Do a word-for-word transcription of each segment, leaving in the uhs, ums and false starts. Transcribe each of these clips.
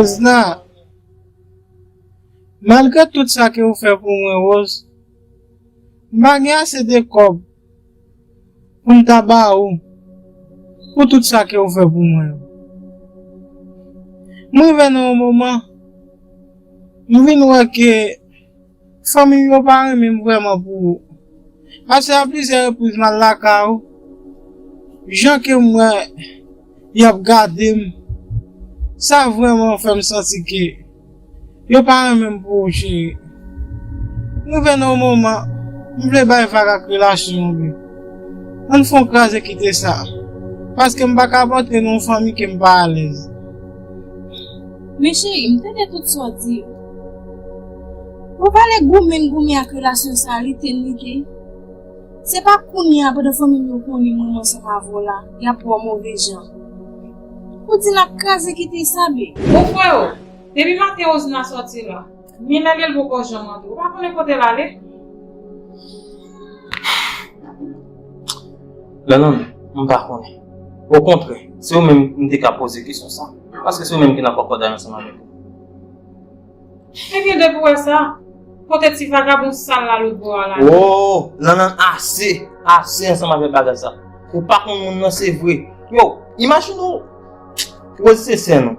Rosna, malgre tout sa ke ou fè pou mwen, Rose, m pa gen ase de kòb pou m ta ba ou pou tout sa ke ou fè pou mwen yo. M rive nan yon moman, m vin wè ke fanmi m yo pa renmen m vrèman pou ou. Paske a plizyè repriz m al lakay ou, jan ke m wè y ap gade m, sa vrèman fè m santi ke yo pa renmen m pou ou, cheri. M rive nan yon moman, m vle bay vag ak relasyon an, men ann fè yon kraze kite sa, paske m pa ka antre nan yon fanmi ke m pa alèz. Men cheri, m tande tout sa w di yo. Ou pale goumen, goumen ak relasyon sa, lite, lite. Se pa kounye a, pandan fanmi m yo konnen mwen, mwen ansanm avè w la, y ap wè w move jan. Ou di n ap kraze kite sa, be. Bon, freo, depi maten Rosna sòti la, men lè l poko janm antre. Ou pa konnen kote l ale? Lanlann, m pa konnen. Okontrè, se ou menm m te ka poze kesyon sa. Paske se ou menm ki nan kòkòday ansanm avèk li. Ebyen, depi w wè sa, kote ti vagabon sal la lòtbò a la? Oh, Lanlann, ase, ase ansanm avèk bagay sa. Ou pa konn moun nan, se vre. Yo, imajine w, Rosie se sè nou.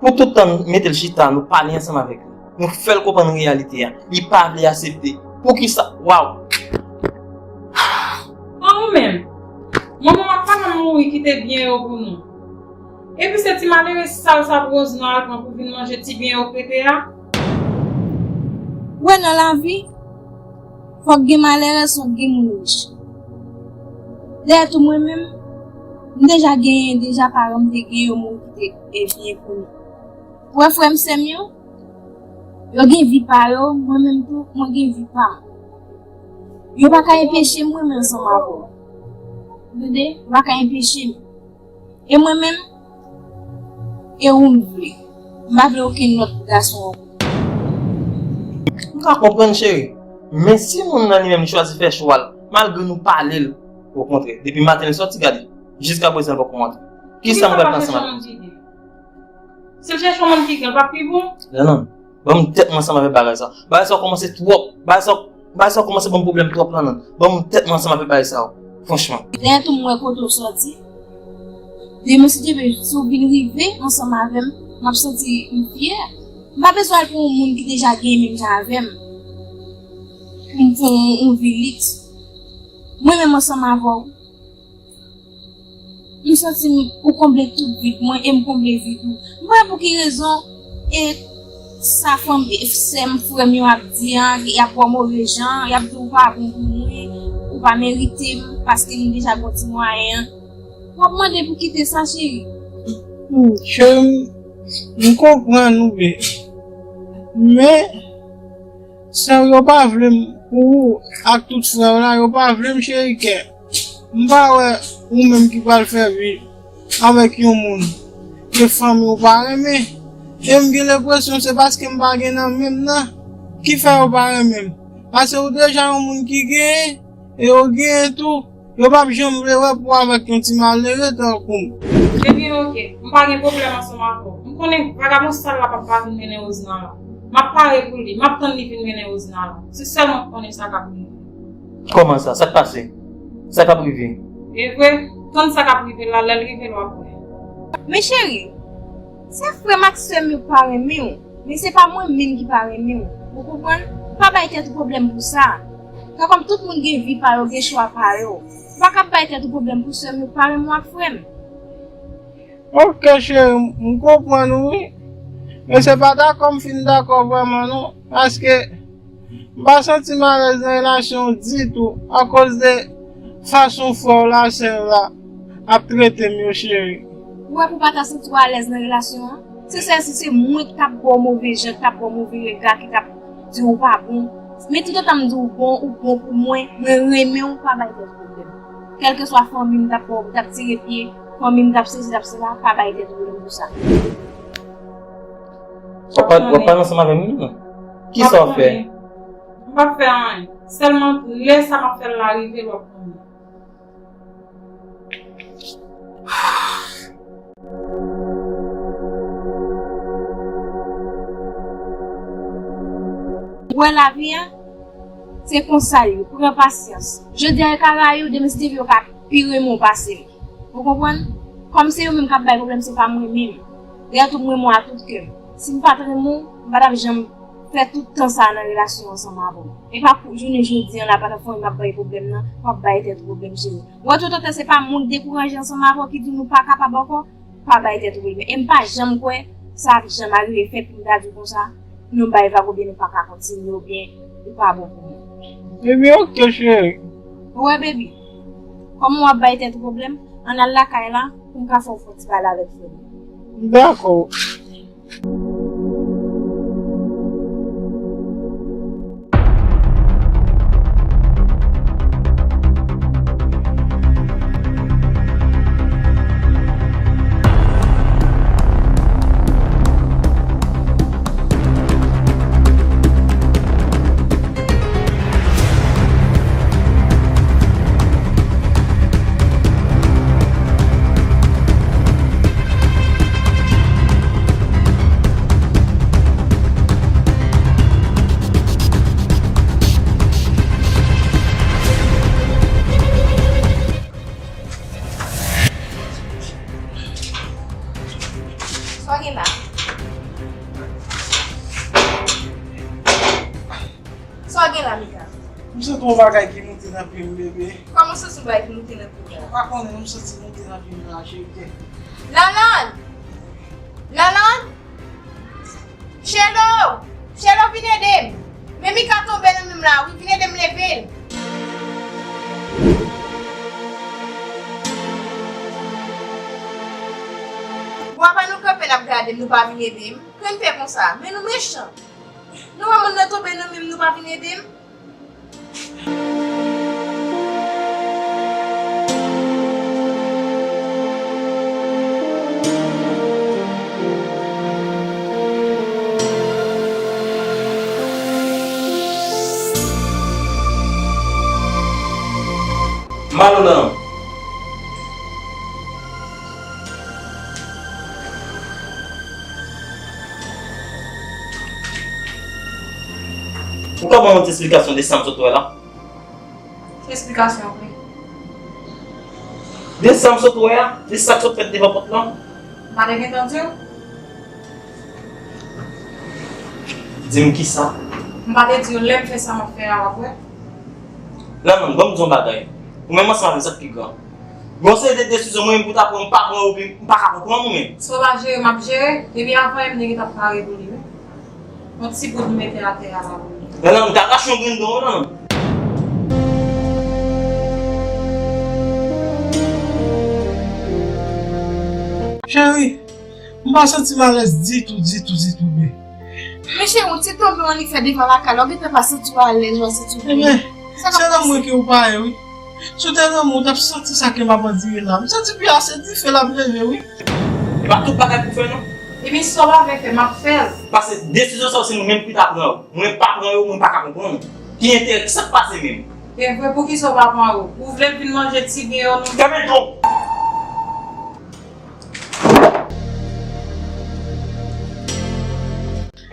Pou tout tan nou mete l chita, nou pale ansanm avèk li. Nou fè l konprann reyalite a. Li pa vle aksepte. Poukisa? Waw! An ou menm? Manman w ak papa m mouri kite byen yo pou nou. Epi se ti malere sal sa pou Rosna al pran pou vin manje ti byen yo k rete a? Ou wè nan lavi, fòk gen malere, fòk gen moun rich. Dayè tou mwen menm, m deja genyen, deja paran m te gen yo mouri kite byen pou nou. Ou wè frè m, sè m yo, yo gen vi pa yo, mwen menm tou, mwen gen vi pa m. Yo pa ka enpeche m renmen ansanm avè w. Tande, yo pa ka enpeche m. E mwen menm, e ou m vle. M pa vle okenn lòt gason ankò. M ka konprann, cheri. Men si moun nan li menm li chwazi fè chwa l, malgre nou pale l, okontrè, depi maten li sòti, gade, jiskaprezan li poko antre. Kisa m pral fè ansanm avè l? Si l chèche yon moun ki gen, l p ap pi bon. Lanlann, ban m tèt mwen ansanm avèk bagay sa. Bagay sa kòmanse twòp. Bagay sa, bagay sa kòmanse ban m pwoblèm twòp, Lanlann. Ban m tèt mwen ansanm avèk bagay sa yo. Franchman. Dayè tou m wè kote w sòti. Demen si Dye vle, si w vin rive ansanm avè m, m ap santi m fyè. M pa bezwen al pou yon moun ki deja gen menm jan avè m. Pou m fè yon, yon vi liks. Mwen menm ansanm avè w. M santi m, ou konble tout vid mwen e m konble vid ou. M pa wè pou ki rezon e sa fanmi, sè m, frè m yo ap di an, y ap wè w move jan, y ap di w pa bon pou mwen, ou pa merite m, paske m deja gen yon ti mwayen. W ap mande pou kite sa, cheri. Hmm, cheri, m, m konprann ou byen. Men, sè w yo pa vle m pou ou ak tout frè w la, yo pa vle m, cheri kè. M pa wè ou menm ki pral fè vi avèk yon moun ke fanmi w pa renmen. E m gen lenpresyon se paske m pa gen nan men m nan ki fè yo pa renmen m. Paske ou deja yon moun ki genyen, e yo genyen tou, yo p ap janm vle wè pou w avèk yon ti malere tankou m. Ebyen, oke, m pa gen pwoblèm ansanm avè w. M konnen vagabon sal la p ap pa vin mennen Rosna la. M ap pare pou li, m ap tann li vin mennen Rosna la. Se sèl mwen k konnen sa k ap rive. Kòman sa? Sa k pase? Sa k ap rive? E vre, tann sa k ap rive la, lè l rive l w ap wè. Men cheri, se frè m ak sè m yo k pa renmen w, men se pa mwen menm ki pa renmen w. Ou konprann? Pa bay tèt ou pwoblèm pou sa. Tankòm tout moun gen vi pa yo, gen chwa pa yo. Ou pa ka bay tèt ou pwoblèm pou sè m yo k pa renmen w ak frè m. Ok, cheri, m konprann ou, wi. Men se pa dakò m fin dakò vrèman, non. Paske m pa santi m alèz nan relasyon w ditou akoz de fason frè w la, sè w la ap trete m yo, cheri. Ou wè pou w pa ta santi w alèz nan relasyon an? Se sèl si se mwen ki t ap ba w move jan, ki t ap ba w move rega, ki t ap di w ou pa bon. Men toutotan m di w bon, ou bon pou mwen, mwen renmen w, pa bay tèt pwoblèm. Kèlkeswa fanmi m t ap, t ap tire pye, fanmi m t ap sesi, t ap sela, pa bay tèt pwoblèm pou sa. W ap pale, w ap pale ansanm avè m, wi, non? Kisa w ap fè? M p ap fè anyen. Sèlman lè sa m ap fè l la rive, l w ap konnen. Ou wè lavi a, se konsa l ye, pran pasyans. Jodi a yo ka rayi w, demen si Dye vle yo ka pi renmen w pase m. Ou konprann? Kòm se yo menm k ap bay pwoblèm, se pa mwen menm. Dayè tou m renmen w a tout kè m. Si m pa t renmen w, m pa t ap janm fè tout tan sa a nan relasyon ansanm avè w. E pa pou jounen jodi a la, pandan fanmi m ap bay pwoblèm nan, w ap bay tèt ou pwoblèm, cheri. Ou wè tout otan se pa moun k dekouraje ansanm avè w ki di w nou pa kapab ankò, pa bay tèt ou pwoblèm. E m pa janm kwè sa ap janm arive fèt pou m ta di w konsa, nou bay vag oubyen nou pa ka kontinye oubyen ou pa bon pou mwen. Baby, ok, cheri. Ou wè, baby, kòm w ap bay tèt ou pwoblèm, ann al lakay la pou m ka fè w fè yon ti pale avèk frè m. Dakò. Sa w gen la? Sa w gen la, Mika? M santi yon bagay ki moute nan pye m, bebe. Kòman w santi yon bagay ki moute nan pye w la? Ou pa konnen, non, m santi moute nan pye m la, cheri. Lanland! Lanland! Chelo! Chelo, vin ede m! Men Mika tonbe nan men m la, wi, vin ede m leve l! Bon, apa nou kanpe n ap gade m, nou pa vin ede m? Kren fè konsa, men nou mechan! Nou wè moun nan tonbe nan men m, nou pa vin ede m? Malo nan. Ou ka ban mwen yon ti esplikasyon de sa m sot wè la? Ki esplikasyon vre? De sa m sot wè a, de sa k sot fèt devan pòt lan? M pa te gentan di w? Di m kisa? M pa te di w lè m fè sa m ap fè a, w ap wè? Lanland, ban m di w yon bagay. Ou menm ansanm avè m, sa k pi gran. Gon seri de desizyon mwen menm pou ta pran, m pa pran yo, m pa ka konprann ou menm. Si w pa jere, m ap jere. Depi avan yè m te gentan pare pou li, wi. Yon ti bout m mete atè a pa pou li. Lanland, m ka rache yon grenn dan w, Lanland. Cheri, m pa santi m alèz ditou, ditou, ditou, bebe. Men cheri, yon ti tonbe w annik fè devan lakay la, w gentan pa santi w alèz, w a santi w byen. Ebyen, se nan mwen ke w pa ye, wi. Si w te nan mwen, w t ap santi sa ke m ap andire la. M santi pye a se dife l ap leve, wi. E pa tout bagay pou fè, non. Ebyen, sa w pa vle fè, m ap fè l. Paske desizyon sa yo, se nou menm ki ta pran yo. Mwen pa pran yo, mwen pa ka konprann. Ki enterè, ki sa k pase menm? E vre, poukisa w pa pran yo? Ou vle vin manje ti byen yo, non? Fèmen tou!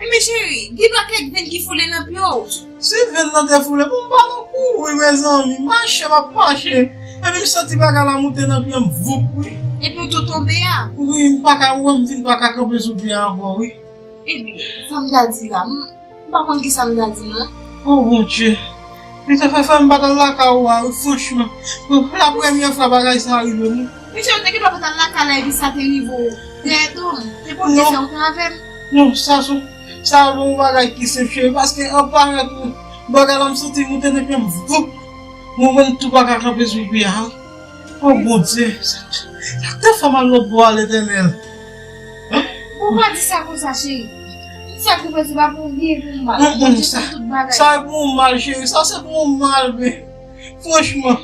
Ebyen cheri, gen dwa kèk venn ki foule nan pye w. Si venn nan te foule, pou m pa nan kouri, mezanmi. Mache, m ap mache. Epi m santi bagay la moute nan pye m, voup, wi. Epi w tou tonbe a? Wi, m pa ka, ou wè m vin pa ka kanpe sou pye a ankò, wi. Ebyen, sa m ta di la, m, m pa konn kisa m ta di, non. O Bondye! Li te fè fè m pa t al lakay ou a, wi, franchman. Bon, la premyè fwa bagay sa rive m, wi. Mesye, ou te gen dwa pa t al lakay la epi sa te rive w. Dèyè do m, te pote fè ou te avè m. Non, sa sou, sa bon yon bagay ki senp, cheri, paske an parèt, wi, bagay la m santi moute nan pye m, voup. Mwen menm tou pa ka kanpe sou pye a, wi. O Bondye, sa, sa te fè m al lòt bò a, Letènèl. Ou pa di sa konsa, cheri. Sa ki pase pa pou byen pou mal. Bondye fè tout bagay. Sa e pou mal, cheri. Sa se pou mal, men franchman,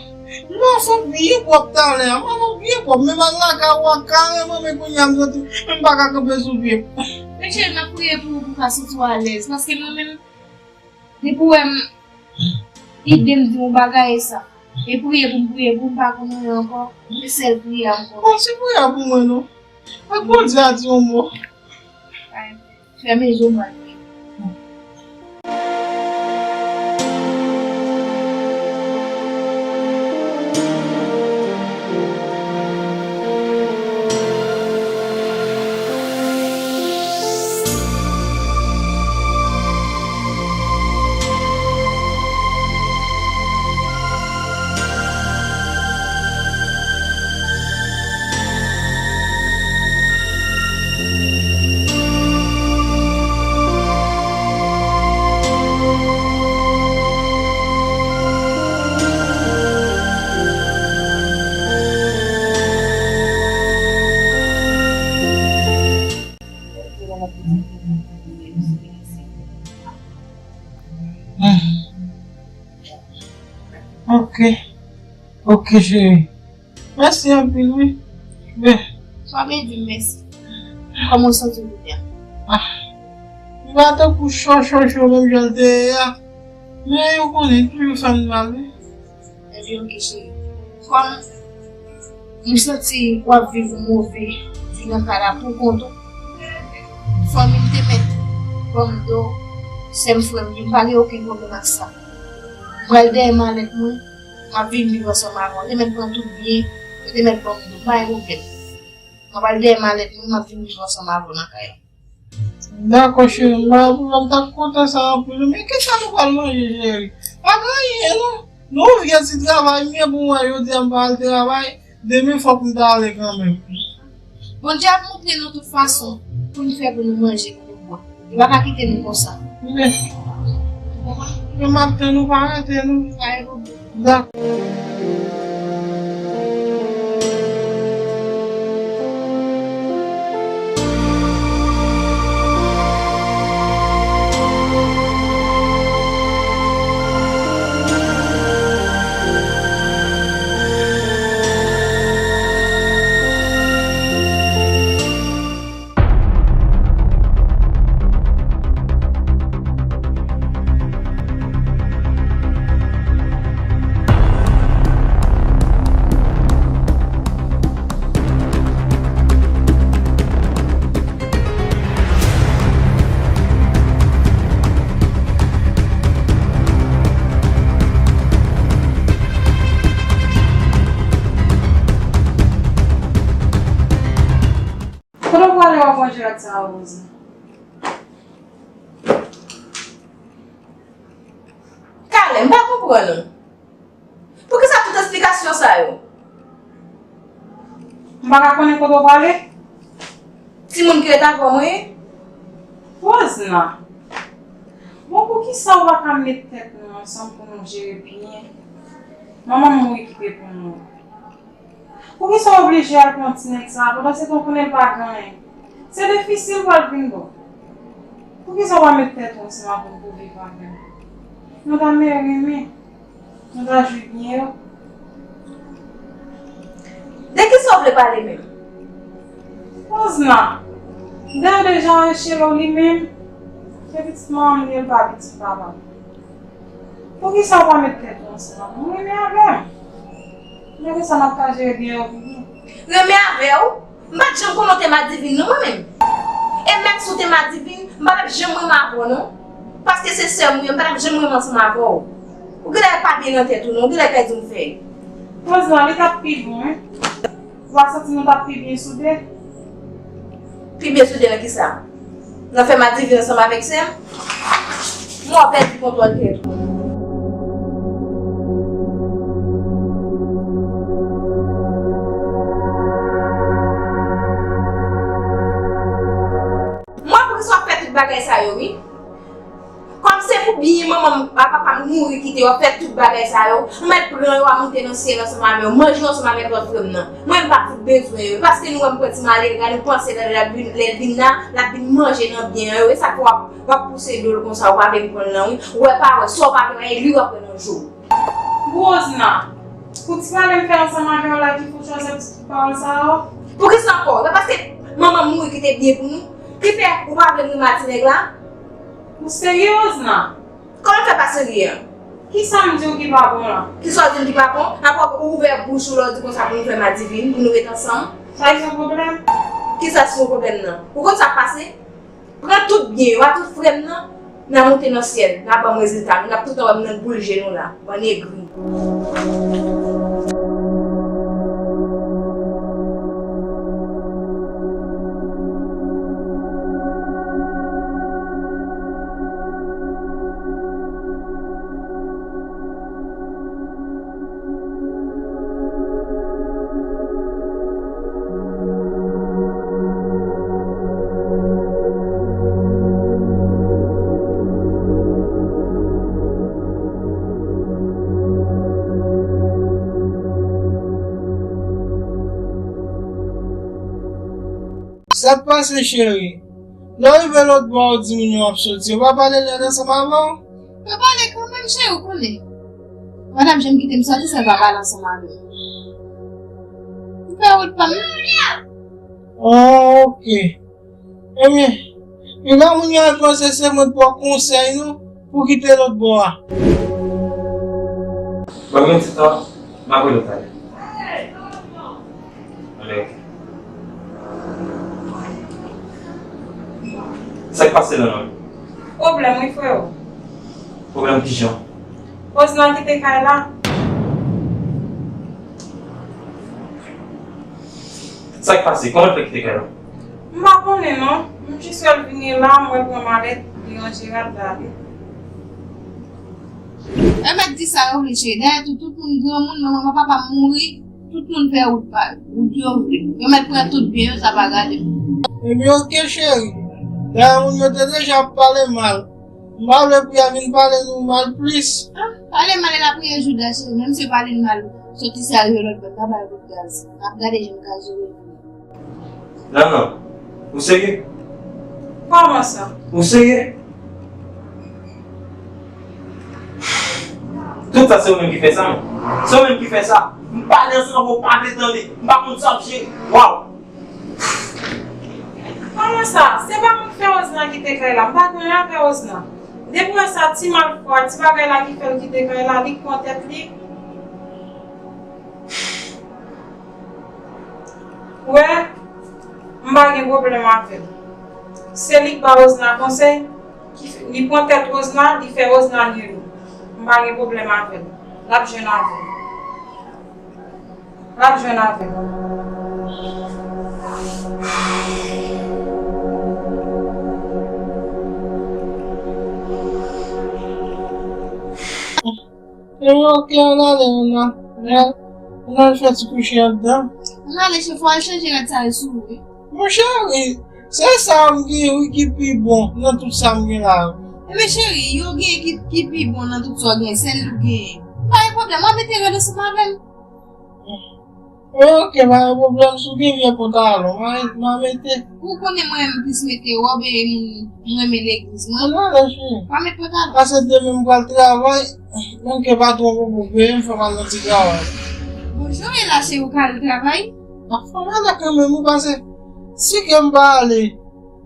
m ap fè byen pwòp talè a. M ap fè byen pwòp. Men m al lakay ou a kareman, men kounye a m santi m pa ka kanpe sou pye m. Men cheri, m ap priye pou ou, pou w ka santi w alèz. Paske mwen menm, depi w wè m, ide m di yon bagay e sa. E priye pou m priye pou m pa konn anyen ankò. Se sèl priyè m konnen. Bon, se priyè pou mwen, non. Fòk Bondye a di yon mo. Ay, fèmen je w, m al priye. Ok. Ok, cheri. Mèsi anpil, wi. Ben. Pa bezwen di m mèsi. Kòman w santi w kounye a? Ah. M pa tankou cho, cho, cho, menm jan l te ye a. Men ou konnen, toujou fè m mal, wi. Ebyen, ok, cheri. Kòm m santi w ap viv yon move vi nan kay la pou kont ou, fanmi m te mèt ban m do, sè m, frè m, m pa gen okenn pwoblèm ak sa. M pral dèyè malèt mwen, m ap vin viv ansanm avè w. Yo te mèt pran tout byen, yo te mèt ban m do, m pa gen pwoblèm. M pral dèyè malèt mwen, m ap vin viv ansanm avè w nan kay la. Dakò, cheri, m pa gen pwoblèm, m t ap kontan sa anpil. Men kisa nou pral manje, cheri? Pa gen anyen, non. Nou vye ti travay, m gen pou mwen jodi a, m pa al travay. Demen fòk m ta ale kanmenm. Bondye ap montre nou tout fason pou n fè pou nou manje, pou nou bwè. Li pa ka kite nou konsa. Men, men m ap tann ou, pa rete, non. Pa gen pwoblèm. Dakò. Kote w prale w ap manje ak sa a, Rosie? Kale, m pa konprann ou. Poukisa tout esplikasyon sa yo? M pa ka konnen kote w prale? Timoun ki ret avè w, wi. Rosna, bon, poukisa w pa ka met tèt nou ansanm pou nou jere byen? Manman m mouri kite pou nou. Poukisa w oblije al pran ti nèg sa a, pandan se tan w konnen l pa gen anyen? Se defisil pral vin bon. Poukisa w pa met tèt ou ansanm avè m pou w viv avè m? Nou ta meri, wi. Nou ta jwi byen yo. De kisa w vle pale menm? Rosna, Deo deja anchele w li menm. Se pitit manman m li ye, l pa pitit papa m. Poukisa w pa met tèt ou ansanm avè m? Ou renmen avè m? Gade sa n ap ka jere byen yo pi byen. Renmen avè w? M pa t janm konnen w te madivin non, mwen menm. E menm si w te madivin, m pa t ap janm renmen avè w non. Paske se sè m ou ye, m pa t ap janm renmen ansanm avè w. Ou genlè pa byen nan tèt ou non, ou genlè pèdi yon fèy. Rosna, li t ap pi bon, wi. Ou pa santi nou t ap pi byen soude? Pi byen soude nan kisa? Nan fè madivin ansanm avèk sè m? Mwen w ap pèdi kontwòl tèt ou. Mwen, poukisa w ap fè tout bagay sa yo, wi? Kòm se pou byen manman m, a papa m mouri kite, w ap fè tout bagay sa yo. Ou mèt pran yo a moute nan syèl ansanm avè yo, manje yo ansanm avèk lòt frè m nan. Mwen, m pa fout bezwen yo. Paske nou wè m pran ti malere a, nou panse lè, lè l ap vin, lè l vin la, l ap vin manje nan byen an yo. E sa k fè w ap, w ap pouse do l konsa, ou pa vle m pran l nan, wi. Ou wè pa wè, sa w pa vle wè, e li w ap wè nan je w. Rosna, pou ti pale m fè ansanm avè w la ki fè w chwazi ap di tout pawòl sa yo? Poukisa ankò? Se paske manman m mouri kite byen pou nou, ki fè ou pa vle m renmen a ti nèg la? Ou serye, Rosna? Kòman fè pa serye a? Kisa m di w ki pa bon la? Kisa w di m ki pa bon? Apre ou ouvè bouch ou la, w di konsa pou nou fè madivin, pou nou ret ansanm. Sa se yon pwoblèm? Kisa se yon pwoblèm nan? Ou konn sa k pase? Pran tout byen yo a tout frè m nan, n a moute nan syèl, n a ban m rezilta nou, n ap toutan wè m nan boul je nou la, bann egri. Sa k pase, cheri? Lè w rive lòtbò a, w di moun yo w ap soti, yo pa pale lè ansanm avè w? Yo pale kanmenm, cheri, ou konnen. Madanm Jan kite m sòti, sèl pa pale ansanm avè m. M fè wout pa m. Oh, ok. Ebyen, piga moun yo al panse se mwen t ba w konsèy non pou kite lòt bò a. Ban mwen yon ti tan, m ap rele w talè. Anben, ok. Sa k pase la menm? Pwoblèm wi, freo. Pwoblèm kijan? Rosna kite kay la. Sa k pase? Kòman l fè kite kay la? M pa konnen non. M jis wè l vini la, m wè l pran malèt, li ranje rad la ale. Yo mèt di sa yo vle, cheri. Dayè tou, tout moun granmoun, manman, papa m mouri, tout moun fè wout pa yo, wout yo vle. Yo mèt pran tout byen yo, sa pa gade m. Ebyen, ok, cheri. Dayè moun yo te deja ap pale mal. M pa vle pou y a vin pale nou mal plis. Ah, pale mal, e lapriyè Jida, cheri. Menm si yo pale n mal, soti sa rive lòt bò, n pa bay kout gaz. N ap gade jan n ka jere. Nannan, ou serye? Kòman sa? Ou serye? Tout sa se ou menm ki fè sa, non? Se ou menm ki fè sa. M pale ansanm avè w, ou pa vle tande. M pa konn sa w ap jere. Waw! Kòman sa? Se pa mwen k fè Rosna kite kay la. M pa gen anyen avè Rosna. Depi w wè sa ti malfwa, ti bagay la ki fè l kite kay la, li k pran tèt li. Wè, m pa gen pwoblèm avè l. Se li k ba Rosna konsèy, ki fè, li pran tèt Rosna, li fè Rosna nye li. M pa gen pwoblèm avè l. L ap jwenn avè l. L ap jwenn avè l. Ebyen, ok, ann ale, ann al, ann al, ann al fè ti kouche anndan. Ann ale, cheri, fò w al chanje rad sa yo sou ou, wi. Monchè, wi, se sa m gen, wi, ki pi bon nan tout sa m gen la, wi. Ebyen, cheri, yo gen ki, ki pi bon nan tout sa w gen, sèl li w genyen. Pa gen pwoblèm, w a mete rad ansanm avè m. Ok, pa gen pwoblèm, si w gen vye pantalon, m a, m a mete. Ou konnen mwen, m plis mete wòb e moun, m renmen legliz mwen. Ann ale, cheri. Pa met pantalon. Paske demen m pral travay, manke patwon poko peye m, fò m al nan ti travay. Bon, jan w ye la, cheri, ou ka al travay? Fò m ale kanmenm, wi, paske si ke m pa ale,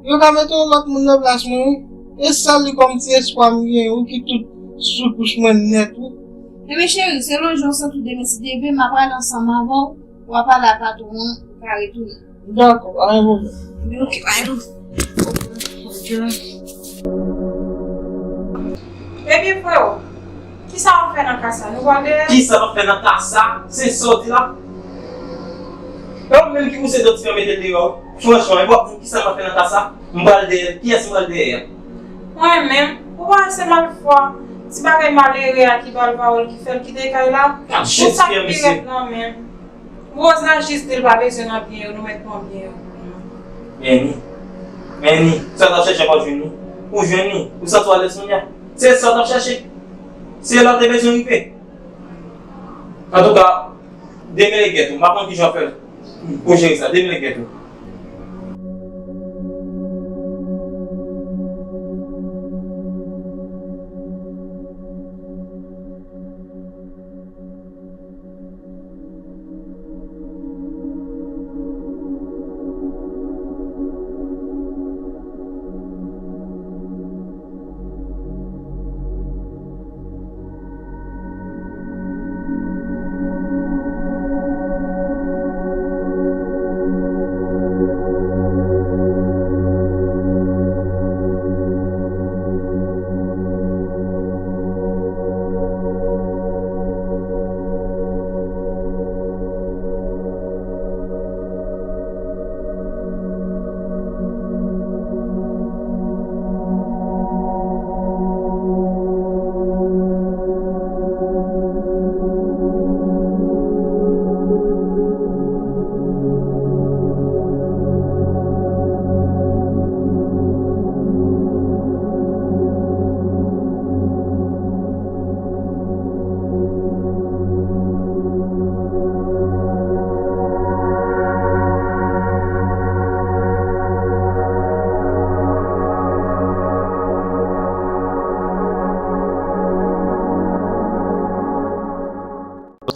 yo ka mete yon lòt moun nan plas mwen, wi. E sèl li kòm ti espwa m gen, wi, ki tout sou kouch mwen nèt, wi. Ebyen, cheri, selon jan w santi w demen, si Dye vle, m a prale ansanm avè w, w a pale a patwon an, ou ka retounen. Dakò, pa gen pwoblèm. Ebyen, ok, pa gen pwoblèm. Ebyen, freo, kisa w ap fè nan ka sa? Nou pral dèyè? Kisa m ap fè nan ka sa? Se sa w di la? E ou menm ki pouse dòt fi an mete l deyò. Franchman, e w ap di m kisa m ap fè nan ka sa? M pral dèyè l. Kiyès m pral dèyè a? Mwen menm. Ou pa wè se malfwa, ti bagay malere a ki ba l pawòl ki fè l kite kay la? Gad jès fi an, mesye. Pou sa k pi rèd nan men. Rosna jis di l pa bezwen nan byen yo, nou mèt pran byen yo pou nou. Men ni. Men ni. Sa w t ap chèche ankò jwenn li. Ou jwenn li. Ou santi w alèz kounye a. Se sa w t ap chèche. Se la w te bezwen rive. Antouka, demele gèt ou. M pa konn kijan w fè pou jere sa. Demele gèt ou.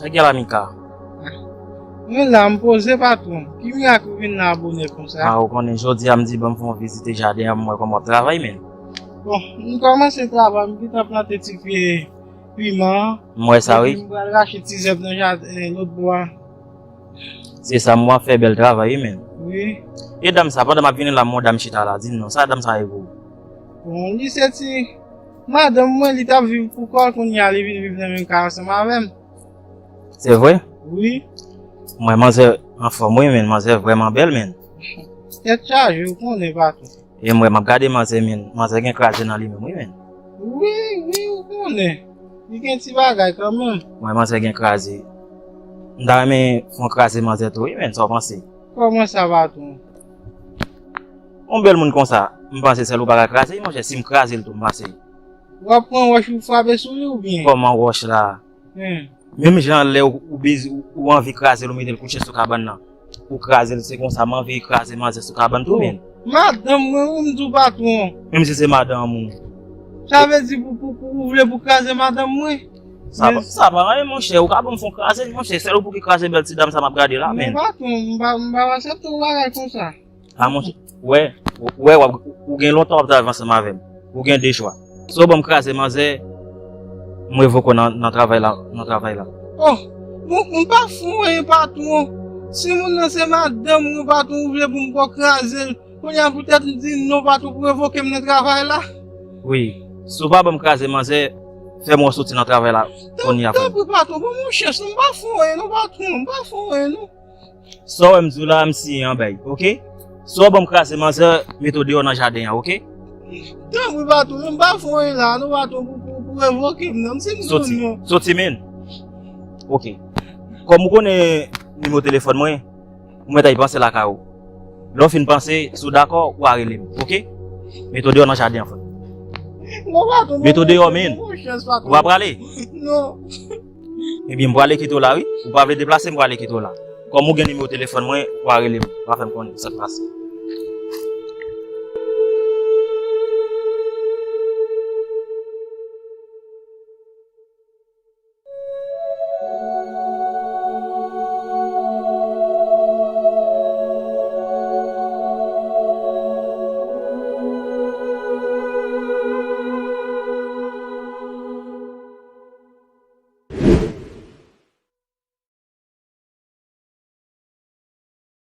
Sa k gen la, Mika? Mwen la, m poze, patwon. Ki mirak ou vin la bonè konsa? A, ou konnen, jodi a m di ban m fè yon vizite jaden an, m wè kòman w ap travay, menn. Bon, m kòmanse travay, m gentan plante ti pye piman. M wè sa, wi. Epi m pral rache ti zèb nan jaden, lòt bò a. Se sa, m wè w ap fè bèl travay, wi, menn. Wi. E dam sa, pandan m ap vini la, m wè yon dam chita la, di m non, sa dam sa ye pou ou? Bon, li se ti madanm mwen, li t ap viv pou kò l, kounye a li vin viv nan menm kay ansanm avè m. Se vre? Wi. M wè manzè anfòm, wi, menn, manzè vrèman bèl, menn. Tèt chaje, ou konnen, patwon. E m wè, m ap gade manzè, menn, manzè gen kraze nan li menm, wi, menn. Wi, wi, ou konnen. Li gen ti bagay kanmenm. M wè manzè gen kraze. M ta renmen fè yon kraze manzè tou, wi, menn, sa w panse? Kòman sa, patwon? Yon bèl moun konsa, m panse sèl ou pa ka kraze, monchè, si m kraze l tou, m panse. W ap pran wòch ou frape sou li oubyen? Kòman wòch la? Hmm. Menm jan lè ou, ou bezi, ou, ou anvi kraze l, ou mete l kouche sou kabann nan. Ou kraze l, se konsa m anvi kraze manzè sou kabann tou, menn. Madanm mwen, ou m di w patwon. Menm si se madanm ou. Sa vle di pou, pou, pou ou vle pou kraze madanm mwen? Sa pa, sa pa anyen, monchè. Ou ka ban m fè yon kraze, monchè. Sèl ou pou ki kraze bèl ti dam sa m ap gade la, menn. Non, patwon, m pa, m pa aksepte yon bagay konsa. A, monchè, wè, wè, w ap, ou gen lontan w ap travay ansanm avè m. Ou gen de chwa. Swa w ban m kraze manzè, m revoke w nan, nan travay la, nan travay la. Oh, bon, m pa fou, wi, patwon. Si moun nan se madanm mwen, patwon, ou vle pou m pran kraze l. Kounye a poutèt m di non, patwon, pou revoke m nan travay la. Wi. Si w pa ban m kraze manzè, fè m wè w soti nan travay la kounye a. Tanpri, patwon, ban m yon chans, non, m pa fou, wi, non, patwon, m pa fou, wi, non. Sa w wè m di w la, m siyen an bay, oke? Si w ban m kraze manzè, mete w deyò nan jaden an, oke? Tanpri, patwon, men m pa fè anyen la, non, patwon, pou, pou, pou revoke m, non. M se m Soti, non. Soti, men. Oke. Kòm ou konnen nimewo telefòn mwen, ou mèt al panse lakay ou. Lè w fin panse, si w dakò, w a rele m, oke? Mete w deyò nan jaden an, frè. Non, patwon, mete w deyò, men. Ou pa prale? Non. Ebyen, m prale kite w la, wi. Ou pa vle deplase, m prale kite w la. Kòm ou gen nimewo telefòn mwen, w a rele m. W a fè m konnen sa k pase.